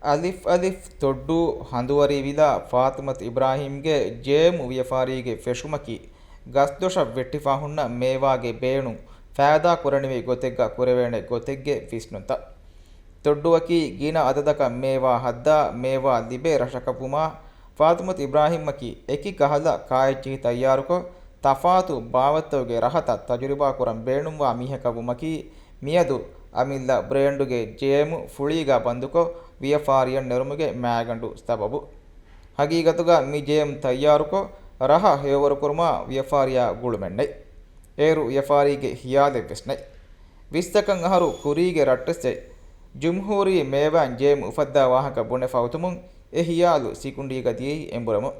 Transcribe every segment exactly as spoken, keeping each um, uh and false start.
އަލިފް އަލިފް ތޮއްޑޫ ހަނދުވަރީ ވިލާ ފާތިމަތު އިބްރާހީމްގެ ޖޭމު ވިޔަފާރީގެ ފެށުމަކީ، ގަސްދޮށަށް ވެއްޓިފާ ހުންނަ މޭވާގެ ބޭނުން ފައިދާ ކުރަނިވި ގޮތެއްގަ ކުރެވޭނެ ގޮތެއްގެ ވިސްނުންތައް. ތޮއްޑުއަކީ ގިނަ އަދަދަކަށް މޭވާ ހައްދާ، މޭވާ ލިބޭ ރަށަކަށްވުމާ، ފާތިމަތު އިބްރާހީމްއަކީ އެކި ކަހަލަ ކާއެއްޗިހި ތައްޔާރުކޮށް، ތަފާތު ބާވަތްތަކުގެ ރަހަތައް ތަޖުރިބާ ކުރަން ބޭނުންވާ މީހަކަށްވުމަކީ، މިއަދު އަމިއްލަ ބްރޭންޑުގެ ޖޭމު ފުޅީގަ ބަންދުކޮށް، ވިޔަފާރިއަށް ނެރުމުގެ މައިގަނޑު ސަބަބު. ހަގީގަތުގަ މި ޖޭމް ތައްޔާރުކޮށް، ރަހަ ހެޔޮވަރުކުރުމާ ވިޔަފާރިއާ ގުޅުމެއްނެތް. އޭރު ވިޔަފާރީގެ ހިޔާލެއްވެސް ނެތް. ވިއްސަކަށް އަހަރު ކުރީގެ ރައްޓެއްސެއް، ޖުމްހޫރީ މޭވާން ޖޭމް އުފައްދާ ވާހަކަ ބުނެފަ އޮތުމުން، އެ ހިޔާލު ސިކުނޑީގަ ދިޔައީ އެނބުރެމުން.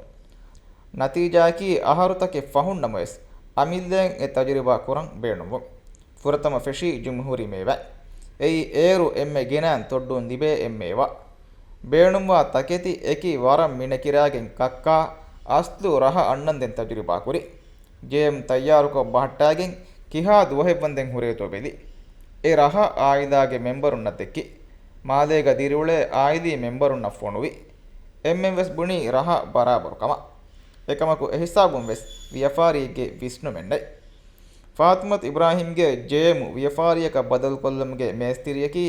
ނަތީޖާއަކީ، އަހަރުތަކެއް ފަހުން ނަމަވެސް، އަމިއްލައިން އެ ތަޖުރިބާ ކުރަން ބޭނުންވުން. ފުރަތަމަ ފެށީ ޖުމްހޫރީ މޭވާ. އެއީ އޭރު އެންމެ ގިނައިން ތޮއްޑޫން ލިބޭ އެއް މޭވާ. ބޭނުންވާ ތަކެތި އެކި ވަރަށް މިނެކިރާގެން ކައްކާ އަސްލު ރަހަ އަންނަންދެން ތަޖުރިބާކުރި. ޖޭމް ތައްޔާރުކޮށް ބަހައްޓާގެން ކިހާ ދުވަހެއްވަންދެން ހުރޭތޯ ބެލި. އެ ރަހަ އާއިލާގެ މެމްބަރުންނަށް ދެއްކި. މާލޭގަ ދިރިއުޅޭ އާއިލީ މެމްބަރުންނަށް ފޮނުވި. އެންމެންވެސް ބުނީ ރަހަ ބަރާބަރުކަމަށް. އެކަމަކު އެހިސާބުން ވެސް ވިޔަފާރީގެ ވިސްނުމެއްނެތް. ފާތިމަތު އިބްރާހީމްގެ ޖޭމު ވިޔަފާރިއަކަށް ބަދަލުކޮށްލުމުގެ މޭސްތިރިއަކީ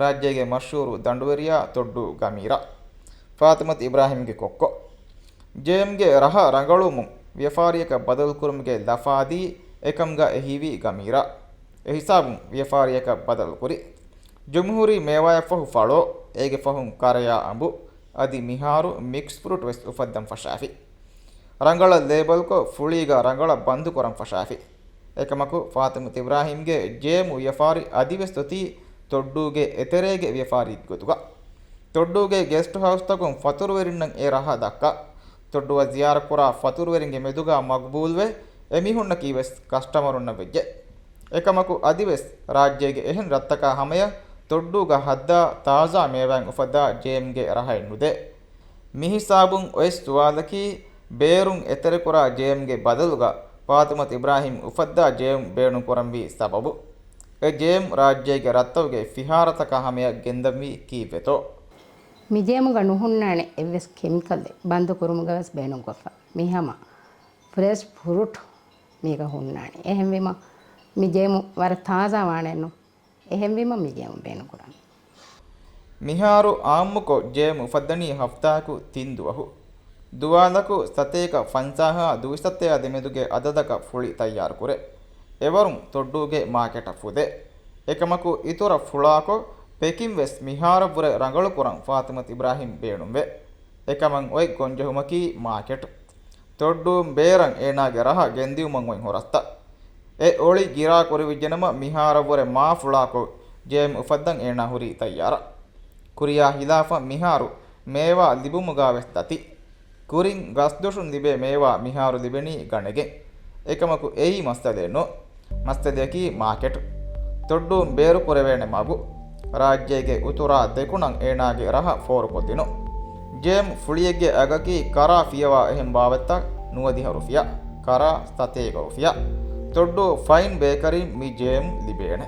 ރާއްޖޭގެ މަޝްހޫރު ދަނޑުވެރިޔާ ތޮއްޑޫ ގަމީރާ. ފާތިމަތު އިބްރާހީމްގެ ކޮއްކޮ. ޖޭމްގެ ރަހަ ރަނގަޅުވުމުން ވިޔަފާރިއަކަށް ބަދަލުކުރުމުގެ ލަފާދީ އެކަމުގަ އެހީވީ ގަމީރާ. އެހިސާބުން ވިޔަފާރިއަކަށް ބަދަލުކުރި. ޖުމްހޫރީ މޭވާޔަށްފަހު ފަޅޯ، އޭގެ ފަހުން ކަރަޔާ އަނބު، އަދި މިހާރު މިކްސް ފްރުޓް ވެސް އުފައްދަން ފަށާފި. ރަނގަޅަށް ލޭބަލްކޮށް ފުޅީގަ ރަނގަޅަށް ބަންދުކުރަން ފަށާފި. އެކަމަކު، ފާތިމަތު އިބްރާހީމްގެ ޖޭމު ވިޔަފާރި އަދިވެސް އޮތީ ތޮއްޑޫގެ އެތެރޭގެ ވިޔަފާރި ގޮތުގަ. ތޮއްޑޫގެ ގެސްޓް ހައުސްތަކުން ފަތުރުވެރިންނަށް އެ ރަހަ ދައްކާ. ތޮއްޑޫއަށް ޒިޔާރަތްކުރާ ފަތުރުވެރިންގެ މެދުގަ މަގުބޫލްވެ، އެމީހުންނަކީ ވެސް ކަސްޓަމަރުންނަށް ވެއްޖެ. އެކަމަކު އަދިވެސް ރާއްޖޭގެ އެހެން ރަށްތަކާ ހަމަޔަށް ތޮއްޑޫގަ ހައްދާ ތާޒާ މޭވާއިން އުފައްދާ ޖޭމްގެ ރަހައެއް ނުދޭ. މިހިސާބުން އޮތް ސުވާލަކީ، ބޭރުން އެތެރެކުރާ ޖޭމްގެ ބަދަލުގަ ފާތިމަތު އިބްރާހީމް އުފައްދާ ޖޭމް ބޭނުންކުރަންވީ ސަބަބު. އެ ޖޭމް ރާއްޖޭގެ ރަށްތަކުގެ ފިހާރަތަކާ ހަމަޔަށް ގެންދަންވީ ކީއްވެތޯ؟ މި ޖޭމުގަ ނުހުންނާނެ އެއްވެސް ކެމިކަލެއް، ބަންދުކުރުމުގަ ވެސް ބޭނުންކޮށްފަ. މިހަމަ ފްރެޝް ފްރުޓް މީގަ ހުންނާނެ. އެހެންވީމަ މި ޖޭމު ވަރަށް ތާޒާ ވާނެއްނު. އެހެންވީމަ މި ޖޭމު ބޭނުންކުރާނެ. މިހާރު އާއްމުކޮށް ޖޭމް އުފައްދަނީ ހަފްތާއަކު ތިން ދުވަހު. ދުވާލަކު ސަތޭކަ ފަންސާހާ ދުވިސައްތައާ ދެމެދުގެ އަދަދަކަށް ފުޅި ތައްޔާރުކުރޭ. އެވަރުން ތޮއްޑޫގެ މާކެޓަށް ފުދޭ. އެކަމަކު އިތުރަށް ފުޅާކޮށް، ޕެކިން ވެސް މިހާރަށްވުރެ ރަނގަޅުކުރަން ފާތިމަތު އިބްރާހީމް ބޭނުންވޭ. އެކަމަށް އޮތް ގޮންޖެހުމަކީ މާކެޓް. ތޮއްޑޫން ބޭރަށް އޭނާގެ ރަހަ ގެންދިއުމަށް އޮތް ހުރަސްތައް. އެ އޮޅި ގިރާ ކުރެވިއްޖެނަމަ، މިހާރަށްވުރެ މާ ފުޅާކޮށް، ޖޭމް އުފައްދަން އޭނާ ހުރީ ތައްޔާރަށް. ކުރިޔާ ހިލާފަށް މިހާރު މޭވާ ލިބުމުގާ ވެސް ދަތި. ކުރިން ގަސްދޮށުން ލިބޭ މޭވާ މިހާރު ލިބެނީ ގަނެގެން. އެކަމަކު އެއީ މައްސަލައެއް ނޫން. މައްސަލައަކީ މާކެޓް. ތޮއްޑޫން ބޭރު ކުރެވޭނެ މަގު. ރާއްޖޭގެ އުތުރާ ދެކުނަށް އޭނާގެ ރަހަ ފޯރުކޮށްދިނުން. ޖޭމް ފުޅިއެއްގެ އަގަކީ ކަރާ ފިޔަވާ އެހެން ބާވަތްތައް ނުވަދިހަ ރުފިޔާ، ކަރާ ސަތޭކަ ރުފިޔާ. ތޮއްޑޫ ފައިން ބޭކަރީން މި ޖޭމް ލިބޭނެ.